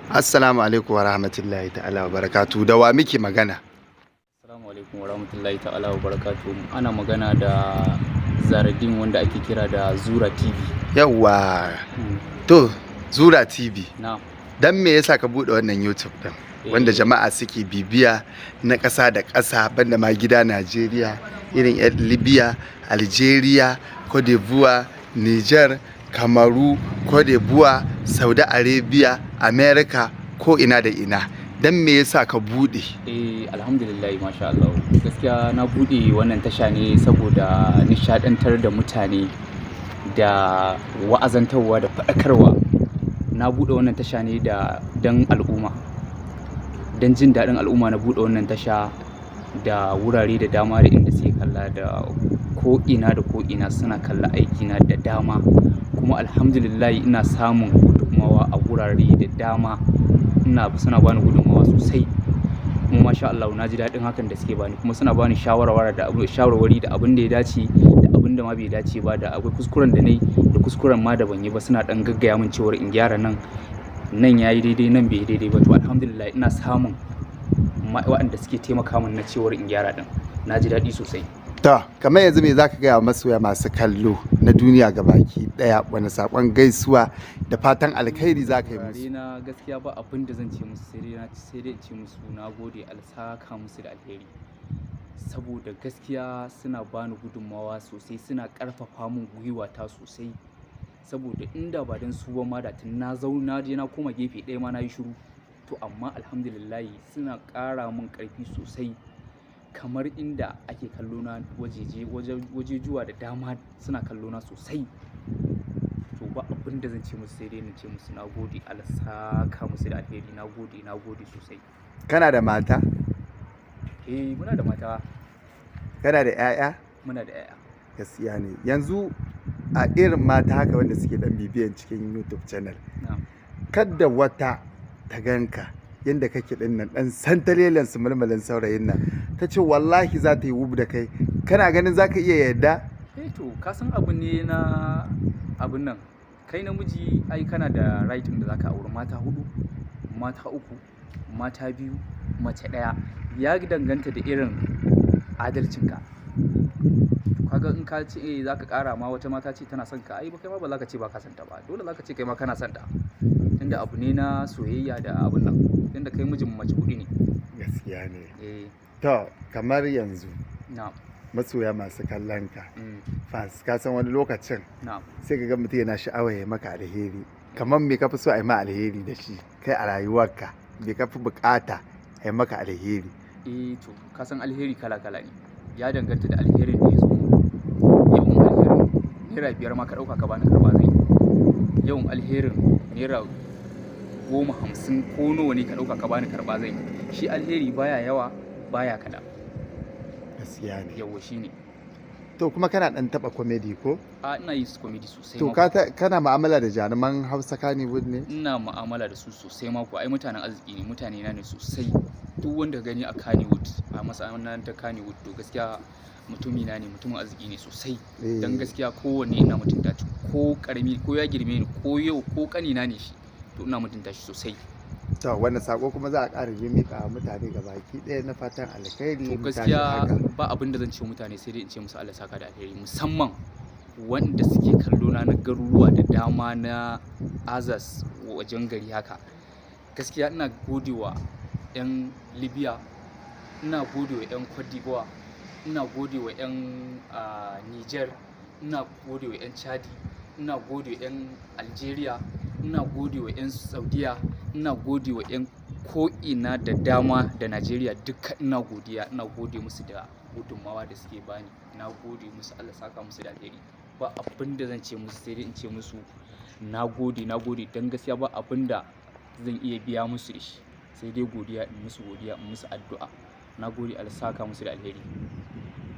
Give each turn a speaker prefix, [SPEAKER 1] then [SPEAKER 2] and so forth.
[SPEAKER 1] Assalamu alaikum wa rahmatullahi ta'ala wa barakatu. Da wa muke magana?
[SPEAKER 2] Assalamu alaikum wa rahmatullahi ta'ala wa barakatuhu. Ana magana da Zaradin, wanda ake kira da Zura TV.
[SPEAKER 1] Yawwa. To, Zura TV.
[SPEAKER 2] Na.
[SPEAKER 1] Dan me yasa ka bude wannan YouTube din? Wanda jama'a suke bibiya na ƙasa da ƙasa, banda ma gida Najeriya, irin 'yan Libya, Algeria, Cote d'Ivoire, Niger, Kamaru, Cote d'Ivoire, Saudi Arabia, America, ko ina da ina. Dan me yasa ka bude?
[SPEAKER 2] Eh, alhamdulillah, masha Allah. Gaskiya na bude wannan tasha ne saboda nishadantar da mutane da wa'azantarwa da faɗakarwa. Na bude wannan tasha ne da dan al'umma. Dan jin daɗin al'umma na bude wannan tasha, da wurare da dama da inda suke kalla, da ko ina da ko ina suna kalla aikina da dama. Kuma alhamdulillah ina samun gudummawa a wurare da dama. Ina suna bani gudummawa sosai. Kuma masha Allah na ji daɗin hakan da suke bani, kuma suna bani shawarwara da abu shawarwari da abin da ya dace da abin da ma bai dace ba, da akwai kuskuren da nayi da kuskuren ma da ban yi ba, suna ɗan gaggaya min cewar in gyara nan, nan yayi daidai, nan bai yi daidai ba. To, alhamdulillah ina samun waɗanda suke taimaka min na cewar in gyara ɗin. Na ji daɗi sosai.
[SPEAKER 1] To, kamar yanzu me zaka gaya wa masoya masu kallo na duniya gabaki daya? Wani sakon gaisuwa da fatan alkhairi zaka yi musu?
[SPEAKER 2] Saurare na, gaskiya ba abin da zan ce musu sai dai in ce musu na gode, Allah saka musu da alheri. Saboda gaskiya suna bani gudummawa sosai, suna ƙarfafa mun gwiwata sosai. Saboda inda ba don su ba ma, da tun na zauna je na koma gefe ɗaya ma na yi shiru. To, amma alhamdulillah suna ƙara mun ƙarfi sosai. Kamar inda ake kallo na wajeje wajejuwa da dama, suna kallo na sosai. To, ba abin da zan ce musu sai dai na ce musu na gode, Allah saka musu da alheri. Na gode, na gode sosai.
[SPEAKER 1] Kana da mata?
[SPEAKER 2] Eh, muna da mata.
[SPEAKER 1] Kana da 'ya'ya?
[SPEAKER 2] Muna da 'ya'ya.
[SPEAKER 1] Gaskiya ne. Yanzu a irin mata haka wanda suke dan bibiyan cikin YouTube channel,
[SPEAKER 2] Na'am.
[SPEAKER 1] kadda wata ta ganka yanda kake din nan, dan santalelen su mulmulin saurayin nan, ta ce wallahi za ta yi wub da kai, kana ganin za ka iya yadda?
[SPEAKER 2] Eh, to, ka san abu ne na abun nan. Kai namiji ai kana da right ɗin da zaka auri mata huɗu, mata uku, mata biyu, mace ɗaya. Ya danganta da irin adalcinka. To, kaga in ka ce eh zaka ƙara ma wata mata ce tana son ka, ai kai ma ba za ka ce ba ka son ta ba. Dole za ka ce kai ma kana son ta. Tunda abu ne na soyayya da abun nan. Tunda kai mijin mace huɗu ne.
[SPEAKER 1] Gaskiya ne.
[SPEAKER 2] Eh.
[SPEAKER 1] To, kamar yanzu
[SPEAKER 2] Na'am.
[SPEAKER 1] masoya masu kallon ka, fans, ka san wani lokacin
[SPEAKER 2] Na'am.
[SPEAKER 1] sai ka ga mutum yana sha'awa ya maka alheri. Kamar me ka fi so a yi ma alheri da shi kai a rayuwarka? Me ka fi bukata a yi maka alheri?
[SPEAKER 2] Eh, to, ka san alheri kala kala ne. Ya danganta da alherin da ya zo. Yawan alherin ₦5 ma ka ɗauka ka bani, karɓa zan yi. Yawan alherin ₦10, 50 ko nawa ne ka ɗauka ka bani, karɓa zan yi. Shi alheri baya yawa, baya kaɗan.
[SPEAKER 1] Gaskiya ne.
[SPEAKER 2] Yauwa, shi ne.
[SPEAKER 1] To, kuma kana dan taba comedy ko?
[SPEAKER 2] A, ina yin comedy sosai
[SPEAKER 1] To,
[SPEAKER 2] ma
[SPEAKER 1] ka
[SPEAKER 2] kuwa.
[SPEAKER 1] Kana mu'amala da jaruman Hausa Kannywood ne?
[SPEAKER 2] Ina mu'amala da su sosai ma kuwa. Ai mutanen arziki ne, mutane na ne sosai. Duk wanda ka gani a Kannywood, a masana'antar Kannywood, to gaskiya mutumina ne, mutumin arziki ne sosai. Dan gaskiya kowanne ina mutunta shi, ko ƙarami ko ya girme ni, ko yau ko ƙanina ne shi, to ina mutunta shi sosai.
[SPEAKER 1] To, wannan sako kuma za a ƙara yi miƙa wa mutane gabaki ɗaya na fatan alkhairi,
[SPEAKER 2] To,
[SPEAKER 1] mu tashi
[SPEAKER 2] gaskiya
[SPEAKER 1] haka.
[SPEAKER 2] ba abin da zan ce wa mutane sai dai in ce musu Allah saka da alheri, musamman wanda suke kallo na na garuruwa da dama, na azas wajen gari haka. Gaskiya ina gode wa 'yan Libya, ina gode wa 'yan Cote d'Ivoire, ina gode wa 'yan Niger, ina gode wa 'yan Chadi, ina gode wa 'yan Algeria, ina gode wa 'yan Saudiya, ina gode wa 'yan ko'ina da dama da Najeriya duka ina godiya, ina gode musu da gudunmawa da suke bani. Na gode musu, Allah saka musu da alheri. Ba abin da zan ce musu sai dai in ce musu na gode, na gode. Don gaskiya ba abin da zan iya biya musu da shi sai dai godiya, in musu godiya, in musu addu'a. Na gode, Allah saka musu da alheri.